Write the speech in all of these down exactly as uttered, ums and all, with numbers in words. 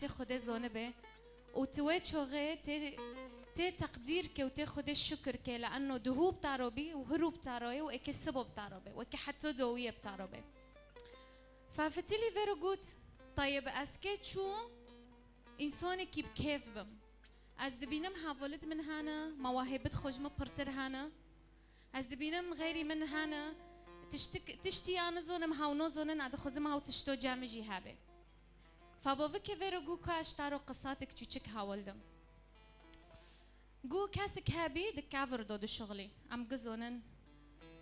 tê Xwedê zonibe û tu wê çoxê tê, tê teqdîr ke û tê Xwedê şukir ke, li enno duhû bi taro bî û hirû bi taro ye û êkê sibo bi taro be, wekî heta dawiyê bi taro be. Fa fitilî vêro got, Tayeb, ez kê çû însanekî bi kêf bim. Ez dibînim hevalid min hene, mewahibid xwe ji min pirtir hene. Ez dibînim xeyrî min hene, tiştik-, tiştî ya nizonim hew nozonin, ez dixwazim hew tişto cem jî hebe. Fa bavike vêro got, Ka ez ji taro qisatik çûçik hewil dim. Got, Kesik hebî di kevir do dişixilî. Em gizonin.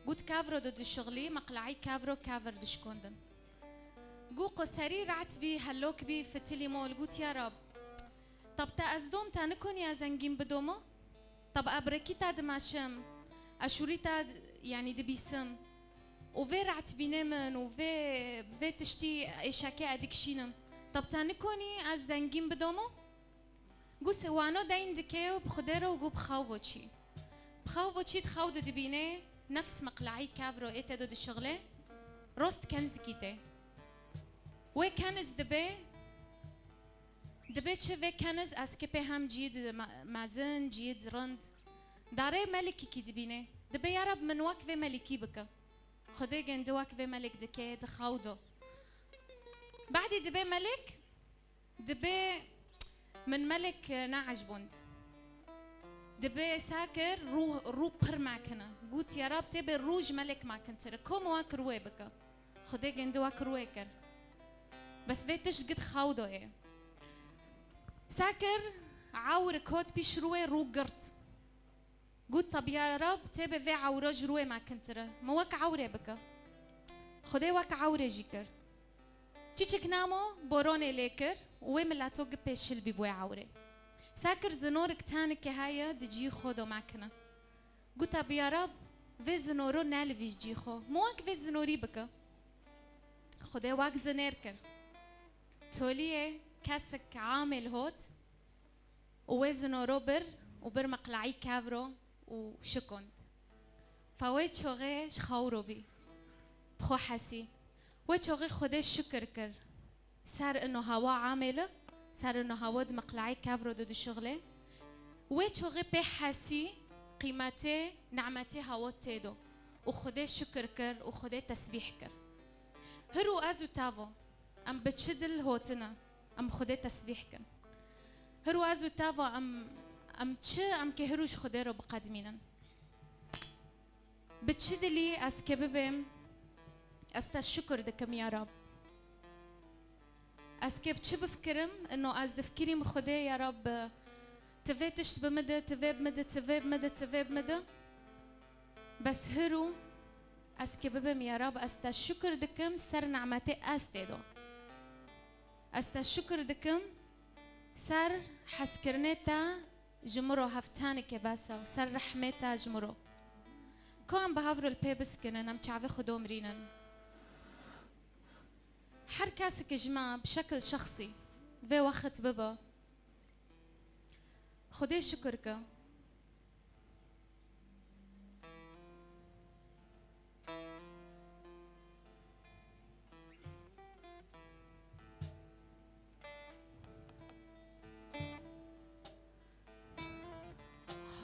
Got, Kevro do dişixilî, meqla'î kevro kevir dişkondin. Got, Qoserî reht bî, helok bî, fitilî mol. Got, Ya Rab, tab te ez dom, te nikonî ez zengîn bidomo? Tab ebrekî te dimeşim, eşûrî te, yanî, dibîsim û vê rehtbînê min û vê, vê tiştî êşekê ez dikişînim. Tab te nikonî ez zengîn bidomo? Gu se wano deyn dike û bi Xwedê re û gu bi xew voçî. Bi xew voçî di xew de dibîne, nefs meqla'î kevro ê te do dişixile, rost kenzikî tê. Wê keniz dibe, dibe çi vê keniz ez kê pê hem ciyid me-, mezin, ciyid rind. Darê melikîkî dibîne. Dibe ya Rab min wek vê melikî bike. Xwedê gêndi wek vê melik dike, di xew do. Badî dibe melik, dibe min melik ne'ecbund. Dibe sakir rû, rû pir mekine. Got, Ya Rab, tê bê rû ji melik mekintir. Kom wek rûê bike. Xwedê gêndi wek rûê kir. Bes vê tişt gid xew do ê. Sakir ewr kot pîş rûê rû girt. Got, Tab ya Rab, tê bê vê ewro ji rûê mekintir e. Min wek ewrê bike. Xwedê wek ewrê jî kir. Çiçik namo, boronê lê kir û wê mileto gi pêşil bî bi wê ewrê. Sakir zinorik tenike heye, di cî xwe do mekine. Got, Tab ya Rab, vê zinoro nelivîj cî xwe. Min wek vê zinorî bike. Xwedê wek zinêr kir. Toliyê kesik amê li hot, û wê zinoro bir û bir meqla'î kevro û şikond. Fa wê çoxê ji xewro bî. Bi xwe hesî. Wê çoxê Xwedê şikir kir. Ser ino hewa amê li, ser ino hewa di meqla'î kevro de dişixilê. Wê çoxê pê hesî qîmetê, nimetê hewa tê do. Û Xwedê şikir kir û Xwedê tesbîh kir. Hir û ez û tavo. Em bi çi dil hotine? Em Xwedê tesbîh kin. Hir û ez û teva em, em çi, em kê hir û ji Xwedê re biqedmînin. Bi çi dilî ez kê bibêm, ez te şukir dikim ya Rab. Ez kê bi çi bifikirim, ino ez difikirîm Xwedê ya Rab, tu vê tişt bi min de, tu vê bi min de, tu vê bi min de, tu vê bi min de. Bes hir û ez kê bibêm ya Rab, ez te şukir dikim ser nimetê ez tê do. Ez te şukir dikim ser hezkirinê te ji min ro, hevtenike bes e, û ser rehmê te ji min ro. Ku em bi hev re li pê biskinin, em çavê xwe domirînin. Her kesik ji me bi şekil şexsî vê wext bibe. Xwedê şukir ke.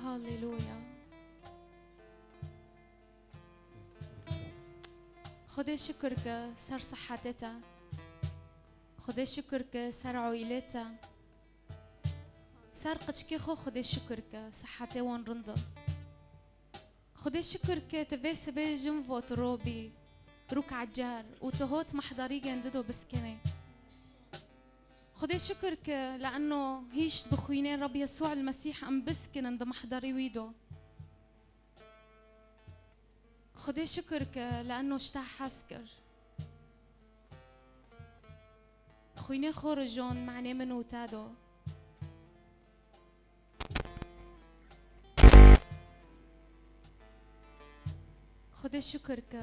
Haleluya. Xwedê şukir ke ser sihetê te. Xwedê şukir ke ser oîlê te. Ser qiçkê xwe Xwedê şukir ke sihetê wan rind e. Xwedê şikir ke tu vê sibê jin vot robî, rûk ecer û tu hot mehdarî gendi do biskenê. Xwedê şikir ke li eno hîşt bi xwînê Reb Yesû el Mesîh em biskinin di mehdarî wî do. Xwedê şikir ke li eno ji te hez kir. Xwînê xwe rijon menê min û te do. Xwedê şikir ke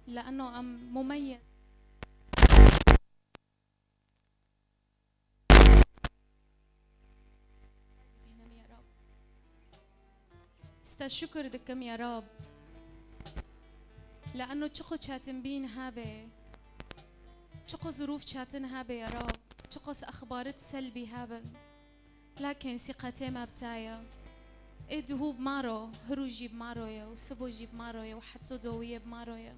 li eno em mumeyyiz. Ez te şikir dikim ya Rab. Li eno çiqo çetinbîn hebe, çiqo zirûf çetin hebe ya Rab. Çiqas exbarit selbî hebin, lakin sîqetê me bi te ye. Ê duhû bi ma ro, hirû jî bi ma ro ye û sibo jî bi ma ro ye û heto dowiyê bi ma ro ye.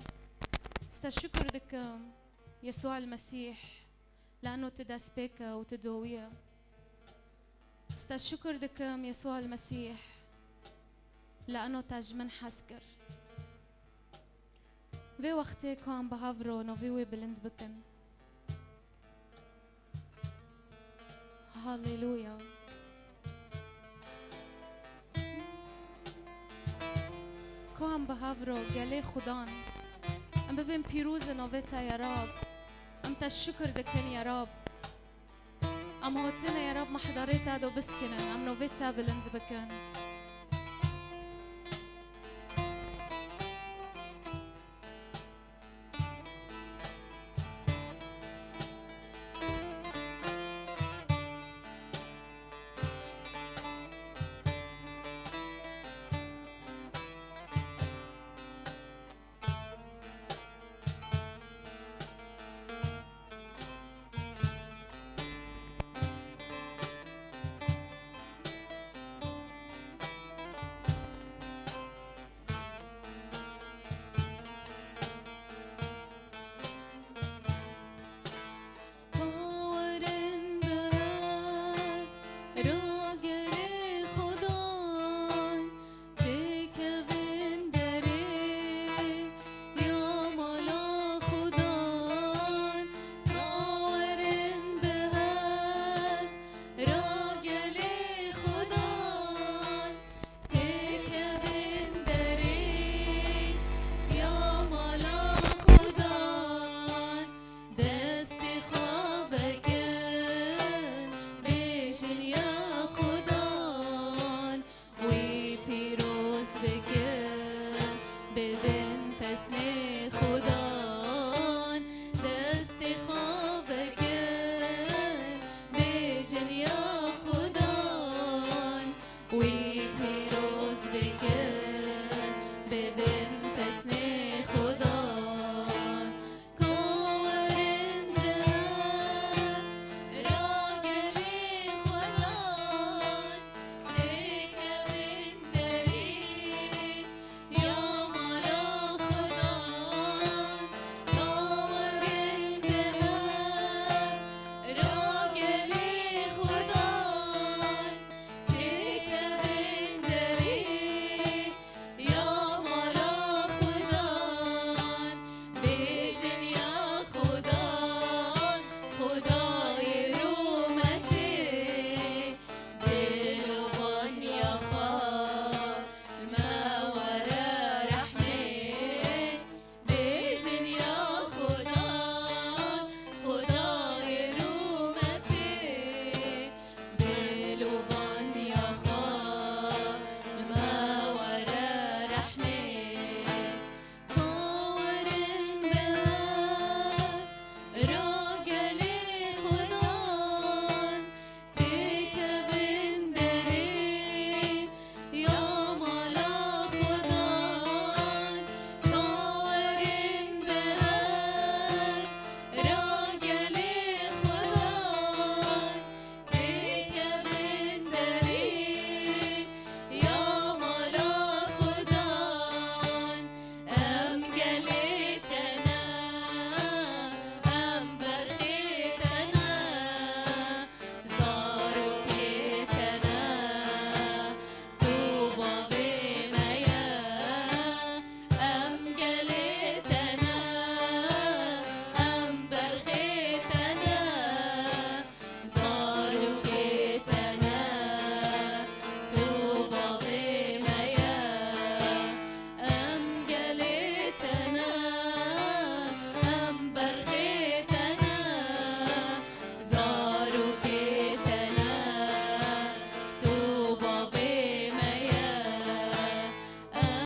Ez te şukir dikim, Yesûa el-Mesîh, lano tu destpêk e û tu dowî ye. Ez te şukir dikim, Yesûa el-Mesîh, lano te ji min hez kir. Vê wextê ku em bi hev ro novî wê bilind bikin. Haleluya. Ku em bi hev ro gelê Xudan, em bibin pîroz novê te ya Rab. Em te şukir dikin ya Rab. Em hatine ya Rab mehdarê te do biskinin, em novê te bilind bikin.